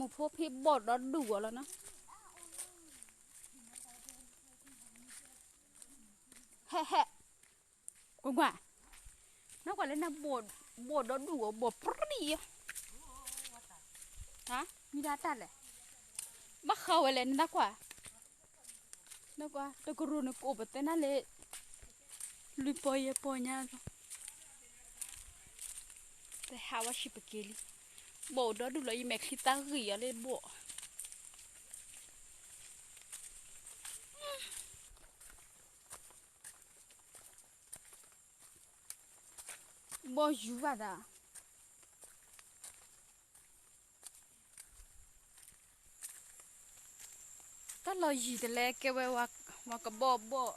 မုၣ်ဖိဖံးဘီၣ်ဒီဒူၣ်အီၤလီၤနီၤ. ဟဲဟဲ, ကွၢ်ကွၢ်, နကွၢ်လၢနဘီၣ်ဒီဒူၣ်အီၤ ဘီၣ်ပြံအီၤ, မံဒၣ်တၢ်လဲၣ်, ဘၣ်ဃးဝဲလဲၣ် နတၢ်ကွၢ်, နကွၢ် တကရူၢ်န့ၣ်ကအိၣ်ပသဲနၢ်လၢ လွံၢ်ပီၢ်ယဲၢ်ပီၢ်ညါလီၤ. ပဟးဝဲဆံးပက့ၤလံ, ဘီၣ်အိၣ်ဒီဒူၣ်လီၤ ယမဲာ်ချံသးဂံၢ်အီၤလၢဘီၣ် ဘီၣ်ယူၤဘၣ်သး, တၢ်လီၢ်ယံၤတလဲကဲဝဲ ဝၤကဘီၣ်ဘီၣ်,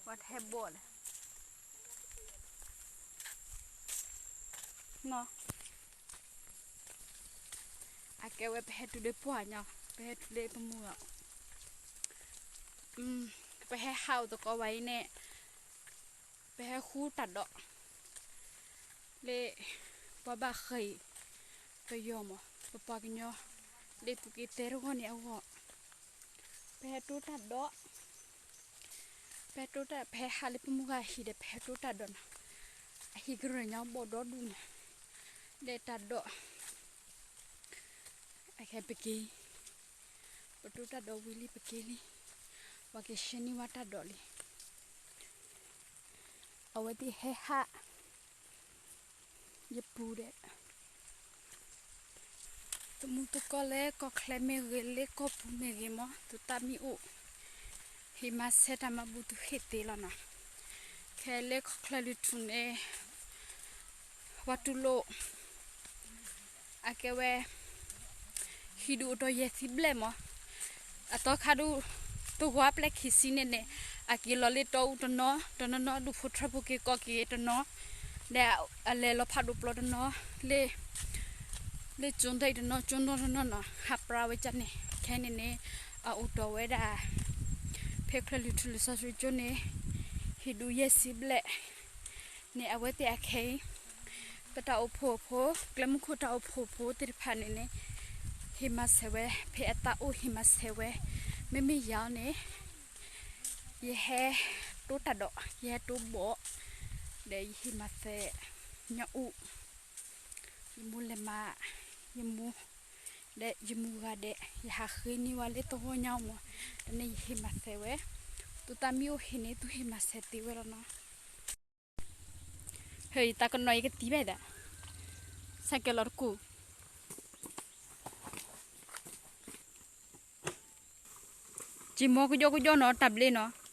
ဝၤတဟဲဘီၣ်လဲၣ်, အကဲဝဲပဟဲတုၤလၢပှၢ်ညါ, ပဟဲတုၤလၢပမုၢ်ဂၤ, ပဟဲဟးအိၣ်သကိးဝဲအံၤန့ၣ် ပဟဲဃုတၢ်ဒိး လၢ ပှၤဘၣ်ဃ့ၢ် ပယီၤမး ပပှၤကညီ လၢပူၤက့ၤသဲတဂီၢ်န့ၣ်အဂီၢ်, ပဟဲတိတၢ်ဒိး, ပဟဲတိတၢ် ပဟဲဟးလၢပမုၢ်ဂၤအဟံၣ်ဒီး ပဟဲတိတၢ်ဒိးနီၤ, အဟံၣ်ကရၢၢ်ညါဘီၣ်ဒီဒူၣ်န့ၣ်, ဒီးတၢ်ဒိး အခဲပက့ၤ, ပတိတၢ်ဒိးဝံၤလံပက့ၤလံ, ပှၤက့ၤရှဲန့ၢ်ဝဲတၢ်ဒိးလံ, အဝဲသ့ၣ်ဟဲဟး ယပူၤဒီး သမူသကိးလၢကီၢ်ချၢမ့ၢ်ဂ့ၤ လၢကီၢ်ပူၤမ့ၢ်ဂ့ၤမး သုတၢ်မံအိၣ် ဟ့ၣ်မၤဆဲးတၢ်မၤဘူၣ်သုဟ့ၣ်သ့လီၤနီၤ, ခဲလၢကီၢ်ချၢလွံၢ်ထူၣ်န့ၣ် ပှၤတူၢ်လိာ် အကဲဝဲ ဟံၣ်ဒူၣ်အိၣ်တ့ၢ်ယဲၢ်ဆံဘျဲၣ်မး, အသီခါဒူၣ် သဝီပျဲၢ်ခံဆံန့ၣ်န့ၣ် အက့ၤလီၤလၢတီအူတနီၤ တနီၤနီၤ ဒူၣ်ဖိထၢဖိက့ၤကိးက့ၤတနီၤ, ဒီးအလဲၤလီၤဖးဒိၣ်ပျီတနီၤ လၢ လၢကၠိဒံးတနီၤ ကၠိနီတနီၤနီၤ ဟးပြးဝဲကၠန့ၣ် ခဲန့ၣ်န့ၣ် အအိၣ်တ့ၢ်ဝဲဒၣ် ဖဲချၢလွံၢ်ထူၣ်လံာ်စီဆှံကၠိန့ၣ် ဟံၣ်ဒူၣ်ယဲၢ်ဆံဘျဲၣ် န့ၣ် အဝဲသ့ၣ်အခဲအံၤ ပတၢ်အိၣ်ဖှိၣ်ဖိ ကျဲမုၢ်ခိၣ်တၢ်အိၣ်ဖှိၣ်ဖိသ့ၣ်တဖၣ်န့ၣ်န့ၣ် ဟ့ၣ်မၤဆဲးဝဲ ဖဲအသးအိၣ်ဟ့ၣ်မၤဆဲးဝဲ မ့မ့ၢ်ယၤန့ၣ် ယဟဲတိတၢ်ဒိး ယဟဲတိဘီၣ် ဒီးယဟ့ၣ်မၤဆဲး ညၣ်အူၣ် ယမိၢ်လဲၤမၤ ယမိၢ် ဒီးယမုၢ်ဂၤဒဲး ယဟးဃ့န့ၢ်ဝဲလၢသဝီညါမး တၢ်န့ၣ်ယဟ့ၣ်မၤဆဲးဝဲ သုတၢ်မံအိၣ်ဟ့ၣ်န့ၣ် သုဟ့ၣ်မၤဆဲးသ့ဝဲလီၤနီၤ. ဟဲ ယတၢ်ကနီၤယကသံဘၣ်ဒၣ် ဆဲးကဲလီၤတကူၣ် က့ၤမီကယီကယီနီၤ တၢ်ဘျ့နီၤ